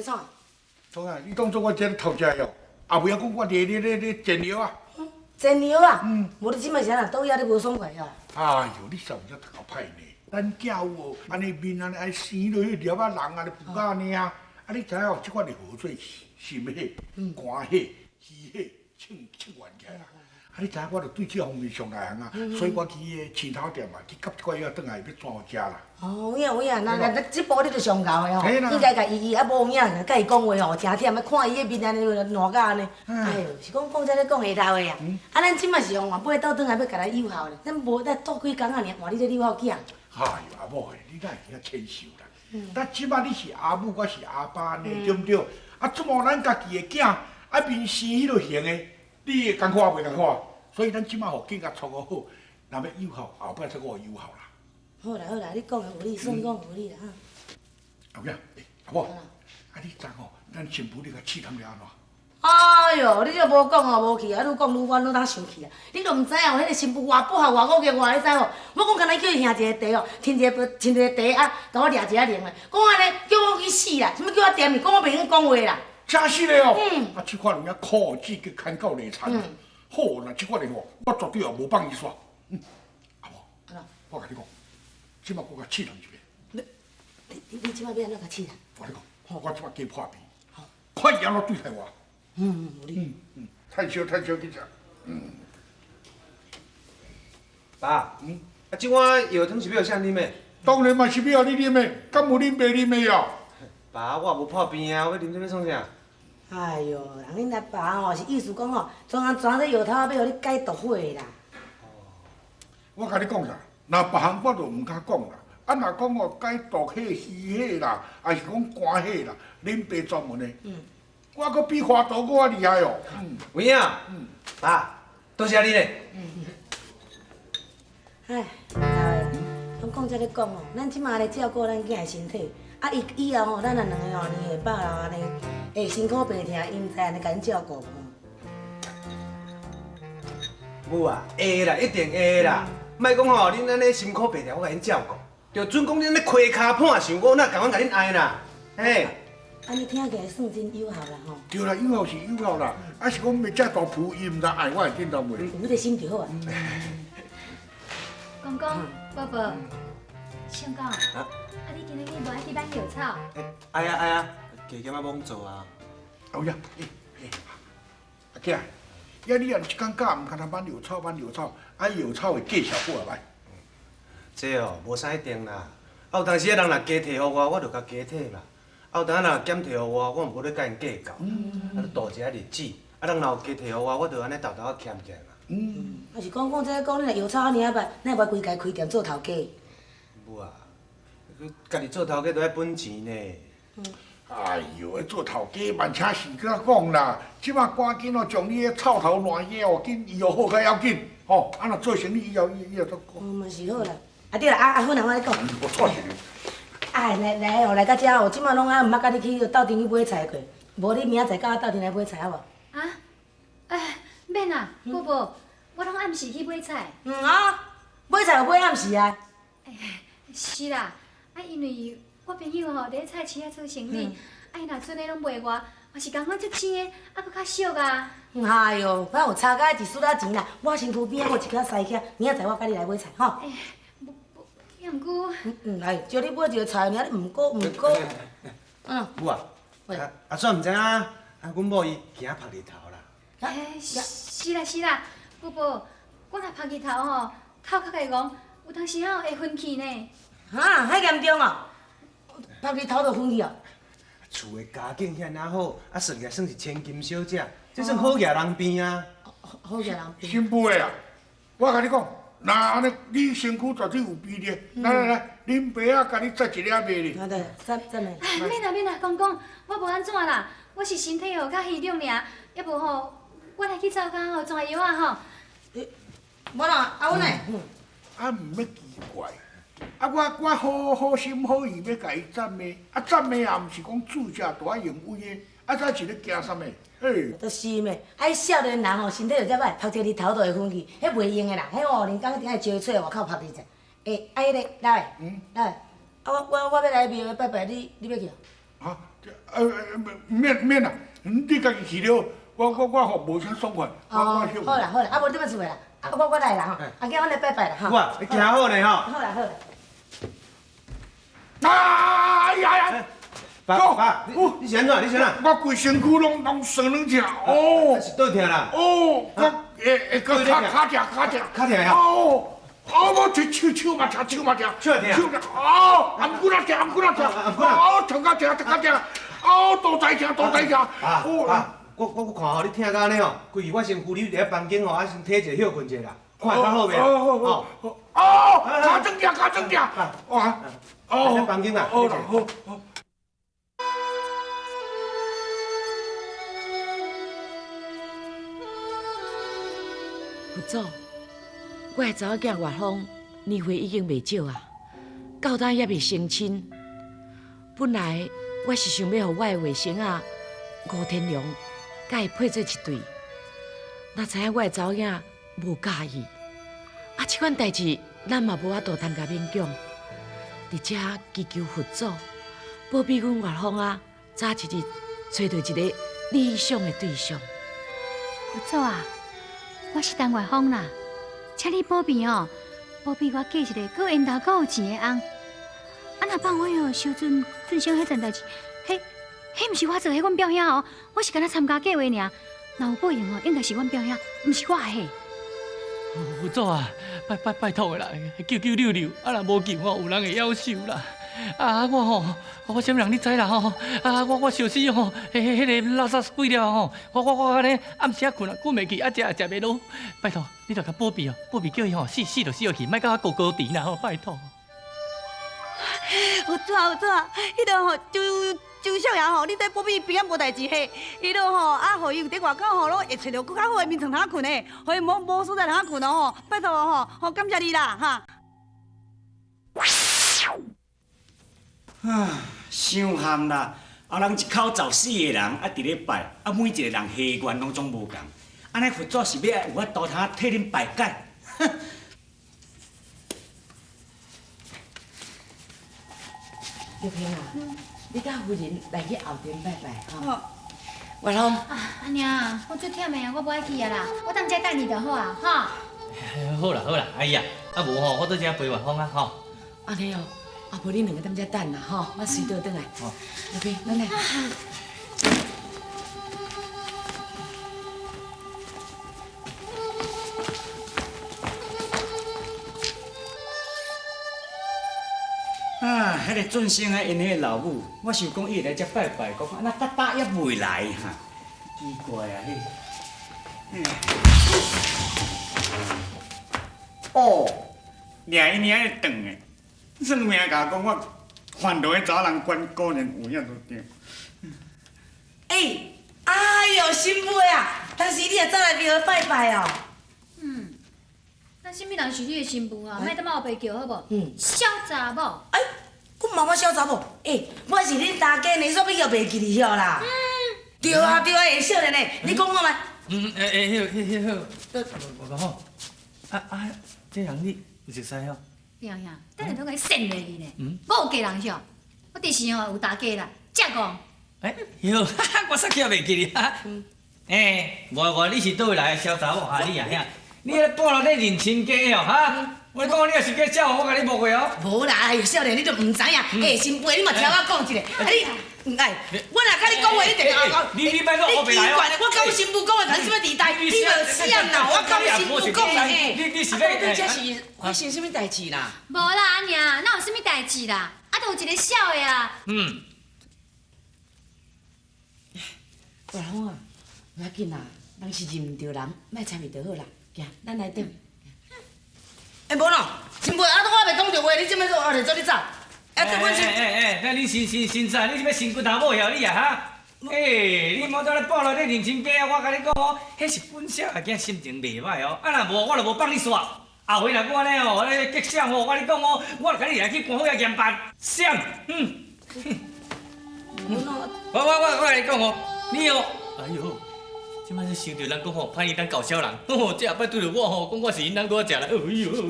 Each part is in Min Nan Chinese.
做創？創啊！你當做我這頭食的哦，也袂曉講我佇咧咧咧煎藥啊。煎藥啊？無你這擺是按怎？倒遐你無爽快啊？哎喲，你啥物才讀較歹呢？咱囝有哦，按呢面按呢愛生落去粒仔人按呢浮甲按呢啊！啊，你知影哦？這款會號做心火、肝火、虛火，衝衝完起來啦。啊，你知影我就對這方面上內行啊，所以我去彼個市頭店啊，去挾一寡藥轉來欲怎好食啦。哦，有影有影，那那這步你就上𠢕的吼，應該共醫醫啊，無有影，共伊講話吼，誠忝，看伊的面按呢爛甲按呢。哎喲，是講講這咧講下頭的啊。啊，咱這擺是用原買倒轉來欲共咱誘孝咧，咱無咱蹛幾工仔爾，換你這誘孝囝。哎喲，阿某欸，你哪會遐謙受啦？但這擺你是阿母，我是阿爸呢，對毋對？啊，這麼咱家己的囝，啊面生彼落型的，你會艱苦抑袂艱苦？所以咱這擺吼，緊共湊好好，若欲誘孝，後擺才閣有誘孝啦。好啦好啦，你講的有理，算講有理啦哈。阿母，欸，阿某，啊你昨吼，咱新婦你共試探了按怎？哎喲，你這無講吼無去啊，愈講愈我愈當生氣啊！你都毋知影，彼個新婦偌不孝偌惡逆偌，你知無？我講敢若叫伊兄一个茶哦，添一个添一個茶啊，共我掠一下零的，講按呢叫我去死啦！啥物叫我踮去，講我袂用講話啦。真實的哦。啊，這款有影苦子去牽到內田。好，若這款的吼，我絕對也無放伊煞。阿某，我共你講，這擺我共試探一遍。你你你這擺欲按怎共試啊？我共你講，我這擺加破病，看伊按怎對待我。嗯，有理。趁燒趁燒去食。嗯。爸，啊，這碗藥湯是欲予啥人啉的？當然嘛是欲予你啉的，敢有恁爸啉的哦？爸，我也無破病啊，我欲啉這欲創啥？哎喲，人恁阿爸吼是意思講吼，專工裝這藥頭欲予你解毒火啦。我共你講啦，若別項我就毋敢講啦。啊，若講哦解毒火、虛火啦，抑是講肝火啦，恁爸專門的。我閣比華佗閣較厲害哦。有影？爸，多謝你咧。哎，老的，攏講這咧講哦，咱這馬咧照顧咱囝的身體，啊，伊以後吼，咱若兩个吼年歲百老按呢，會辛苦病疼，伊毋知按呢共阮照顧無？母啊，會啦，一定會啦。莫講吼，恁按呢辛苦病疼，我共恁照顧。就準講恁按呢開跤盤想，我哪甘願共恁愛啦？嘿。按呢聽起來算真有效啦吼。對啦，有效是有效啦，啊是講袂遮大婦，伊毋知愛我會振動袂？有彼個心就好啊。公公、伯伯，相公，啊你今仔日無愛去挽藥草？愛啊愛啊，加減仔罔做啊。有影，欸欸，阿囝，呀你若一工教毋干焦挽藥草挽藥草，啊藥草會介紹好啊䆀？這哦無啥一定啦，啊有當時仔人若加提予我，我就共加提啦。啊有當若減提予我，我嘛無咧共𪜶計較。啊，就度一下日子，啊人若有加提予我，我就按呢沓沓仔儉起來嘛。啊是講講這講，你若藥草按呢仔䆀，哪會無規家開店做頭家？母啊，家己做頭家都愛本錢呢。哎喲，做頭家萬請事閣講啦，這馬趕緊哦，將你彼臭頭爛額哦，緊醫予好較要緊，吼，啊若做生意以後以後閣。哦，嘛是好啦。啊對啦，啊阿芬啊，我咧講。我錯一個。哎，來來哦，來到遮哦，這馬攏啊毋捌佮你去鬥陣去買菜過，無你明仔載佮我鬥陣來買菜好無？啊？哎，免啦，伯伯，我攏暗時去買菜。嗯啊，買菜有買暗時啊？哎，是啦，啊因為我朋友吼佇咧菜市仔做生意，啊伊若賰的攏賣我，嘛是共款足鮮的，啊閣較俗啊。哎喲，反正有差價一絲仔錢啦，我身軀邊仔有一寡西起，明仔載我佮你來買菜吼。哎，無無，抑毋過。嗯，來，招你買一個菜爾，你毋過毋過。嗯。母啊，啊阿煞毋知影，啊阮某伊驚曝日頭啦。哎，是啦是啦，伯伯，我若曝日頭吼，頭殼會戇，有當時仔會昏去呢。哈，遐嚴重哦？曝日頭就昏去哦？厝的家境遐爾好，啊算起來算是千金小姐，這算好額人邊啊。好額人邊。新婦的啊，我共你講，若按呢，你身軀絕對有臂力。來來來，恁爸仔共你紮一領賣哩。啊對，紮紮咩？哎，免啦免啦，公公，我無按怎啦，我是身體吼較虛弱爾，抑無吼，我來去灶跤吼轉藥仔吼。無啦，阿阮呢？啊，毋欲奇怪。啊，我我好好心好意欲共伊讚美，啊讚美也毋是講注射都愛用威的，啊這是咧驚啥物？嘿。就是嘛，啊，彼少年人吼身體就遮䆀，曝一个日頭就會昏去，彼袂用的啦，彼哦人工一定愛招出外口曝日子。欸，啊彼个老的，老的，啊我我我欲來廟拜拜，你你欲去無？啊，免免啦，你家己去了，我吼無啥爽快，我哦，好啦好啦，啊無你欲厝的啦，啊我來啦吼，阿囝，阮來拜拜啦吼。我，你行好呢吼。好啦好啦。哎呀呀！爸爸，你是按怎？你是按怎？我规身躯攏酸軟痛，哦。是佗疼啦？哦，我會會閣跤跤疼跤疼。跤疼哦。哦，我這手手嘛疼，手嘛疼，手疼，手疼，哦，頷骨仔疼，頷骨仔疼，哦，頭殼疼，頭殼疼，哦，肚仔疼，肚仔疼。啊，我看吼，你疼到按呢吼，規日我先扶你入咧房間吼，啊先體一下歇睏一下啦，看會較好袂？哦哦，跤掌疼，跤掌疼，哇，哦，房間啦，好啦，好，好。佛祖，我的查某囝岳峰年岁已經袂少啊，到今猶未成親。本來我是想欲予我的外甥仔吳天良佮伊配做一對，哪知影我的查某囝無佮意。啊，這款代誌咱嘛無法度通共勉強。佇遮祈求佛祖保庇阮岳峰啊，早一日揣著一个理想的對象。佛祖啊，我是陳岳峰啦，請你保庇哦，保庇我嫁一个閣有緣投閣有錢的翁。啊，若放我哦，收准准生彼層代誌，彼彼毋是我做，彼阮表兄哦，我是干焦參加計劃爾。若有報應哦，應該是阮表兄，毋是我的。佛祖啊，拜拜拜託的啦，救救六六，啊若無救吼，有人會夭壽啦。啊，我吼，我啥物人你知啦吼？啊，我燒死吼，彼彼彼個垃圾鬼了吼，我按呢暗時仔睏啊，睏袂去，啊食也食袂落。拜託，你著共保庇哦，保庇叫伊吼死死就死落去，莫佮我高高甜啦吼，拜託。佛祖啊，佛祖啊，彼个吼周周少爺吼，你佇保庇平安無代誌嘿，伊落吼啊，予伊佇外口吼，攏會揣著閣較好的眠床通睏的，予伊無所在通睏哦吼，拜託吼，好感謝你啦哈。啊，傷譀啦！啊，人一口十四个人啊，佇咧拜，啊，每一个人下願攏總無仝。按呢佛祖是欲有法度通替恁排解？哼！玉萍啊，你佮夫人來去後殿拜拜吼。岳峰。啊，阿娘，我足忝的啊，我無愛去啊啦，我踮遮等你就好啊，吼。好啦好啦，哎呀，啊無吼，我佇遮陪岳峰啊吼。按呢哦，啊無恁兩个踮遮等啦吼，我隨倒轉來。玉萍，咱來。啊，彼个俊生啊，𪜶彼个老母，我想講伊會來遮拜拜，講啊，若逐擺猶未來哈，奇怪啊，彼。哦，掠伊爾會轉的，算命共講我犯落彼查某人管，果然有影就對。欸，哎喲，新婦的啊，當時你也走來廟拜拜哦。嗯，那啥物人是你的新婦啊？莫踮仔烏白叫好無？嗯。痟查某。哎，阮媽媽痟查某，欸，我是恁大家呢，煞欲叫袂記哩曉啦。嗯。對啊對啊，欸，少年的，你講看覓。嗯，欸欸，彼彼彼彼，我講吼，啊啊，這人你有熟似哦？表兄，等下都共你扇落去呢。嗯。我有嫁人曉，我佇時吼有大家啦，正講。欸，喲，我煞記袂記哩哈。欸，我你是佗位來的痟查某哈？你啊兄，你彼半路咧認親家哦哈？我講你若是假痟，我共你誤會哦。無啦，哎呦，少年你都毋知影，欸，新婦的你嘛聽我講一下，啊你，哎，我若佮你講話，你定會講。你你莫講烏白來哦。我佮阮新婦講話，講啥物時代？你著死啊鬧！我佮阮新婦講的。你你是咧？啊，這是發生啥物代誌啦？無啦，阿娘，哪有啥物代誌啦？啊，就有一個痟的啊。嗯。大風啊，無要緊啦，人是認毋著人，莫參伊就好啦。行，咱來轉。欸，無咯，新婦啊，我猶袂講著話，你這欲做，後做你走。啊，這阮是。欸欸欸，那你先先先走，你是欲新骨頭母曉你啊哈？欸，你莫踮咧半路咧認親家啊！我共你講哦，彼是本痟的囝心情袂歹哦。啊，若無我就無放你煞。後回若閣按呢哦，咧激閃哦，我共你講哦，我就共你掠去官府遐嚴辦。閃，嗯。我共你講哦，你哦，哎喲，這擺是想著人講吼，歹伊當搞痟人，吼，這後擺對著我吼，講我是𪜶翁閣食啦，哎喲，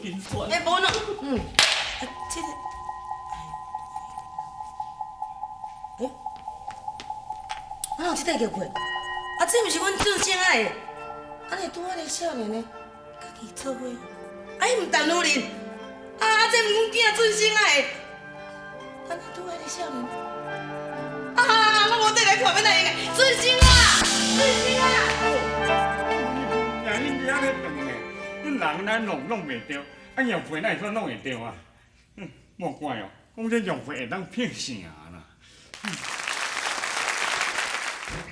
緊酸。欸，無喏，嗯，啊，這個，欸，哪有這塊叫過？啊，這毋是阮俊生仔的，啊，你拄仔个少年的，家己做伙，啊，彼毋陳夫人，啊，這毋阮囝俊生仔的，啊，你拄仔个少年，啊，我無綴來看，欲按怎用的，俊生啊，俊生啊！呀，恁伫遐咧轉呢，恁人咱弄弄袂著，啊藥皮哪會煞弄會著啊？嗯，莫怪哦，講這藥皮會當騙啥啦？